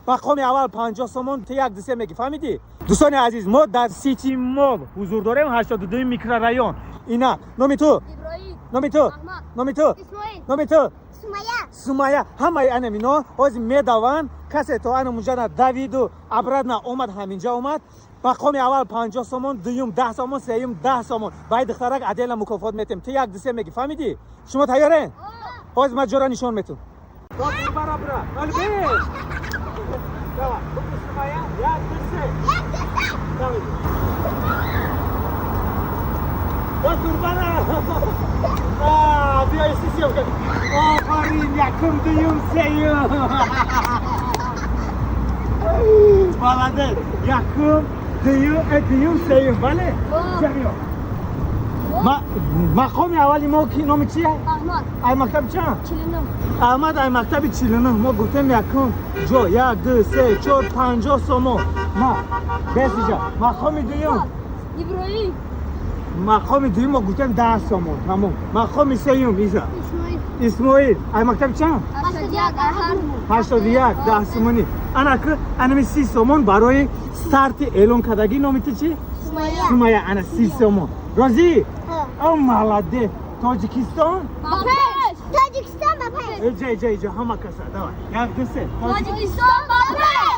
Мақоми аввал 50 сомон. Ту як, ду, се мегӣ, фаҳмидӣ? Дӯстони азиз, мо дар Сити Мол ҳузур дорем, 82 микрорайон. Ина, номи ту? Иброҳим. Номи ту? Аҳмад. Номи ту? Исмоил. Номи ту? Сумая. Сумая. Ҳамаи анамино ҳозир медаванд. Касе то ана муҷаррад давиду обратно омад, ҳаминҷа омад, мақоми аввал 50 сомон, дуюм 10 сомон, сеюм 10 сомон. Ба ай духтарак отдельно мукофот метем. Ту як, ду, се мегӣ, фаҳмидӣ? Шумо тайёрен? Ҳозир ман ҷора нишон метум. Барабра. Давай. Сумая, як, ду, се. Давай. Ба турбана. Биё, съёмка. Офарин, якум, дуюм, сеюм. Молодец. Якум, дуюм, дуюм, сеюм. Бале? Ҷамиё. Мақоми аввали мо ки, номи чия? Аҳмад. Ай мактаби чанд? 49. Аҳмад, ай мактаби 49. Мо гуфтем, якум ҷо, як, ду, се, чор, 50 сомон. Ма бесиҷа. Мақоми дуюм? Иброҳим. Мақоми дуюм мо гуфтем 10 сомон, тамом. Мақоми сеюм иза? Исмоил. Исмоил, ай мактаби чанд? 81. 81, 10 сомонӣ. Ана ки анами 30 сомон барои старти эълон кардагӣ. Номи ту чӣ? Сумая. Сумая, ана 30 сомон. Розӣ? О, молодец. Тоҷикистон Ба пеш! Тоҷикистон ба пеш! Иҷа, иҷа, иҷа, ҳама каса, давай, як, ду, се. Тоҷикистон ба пеш!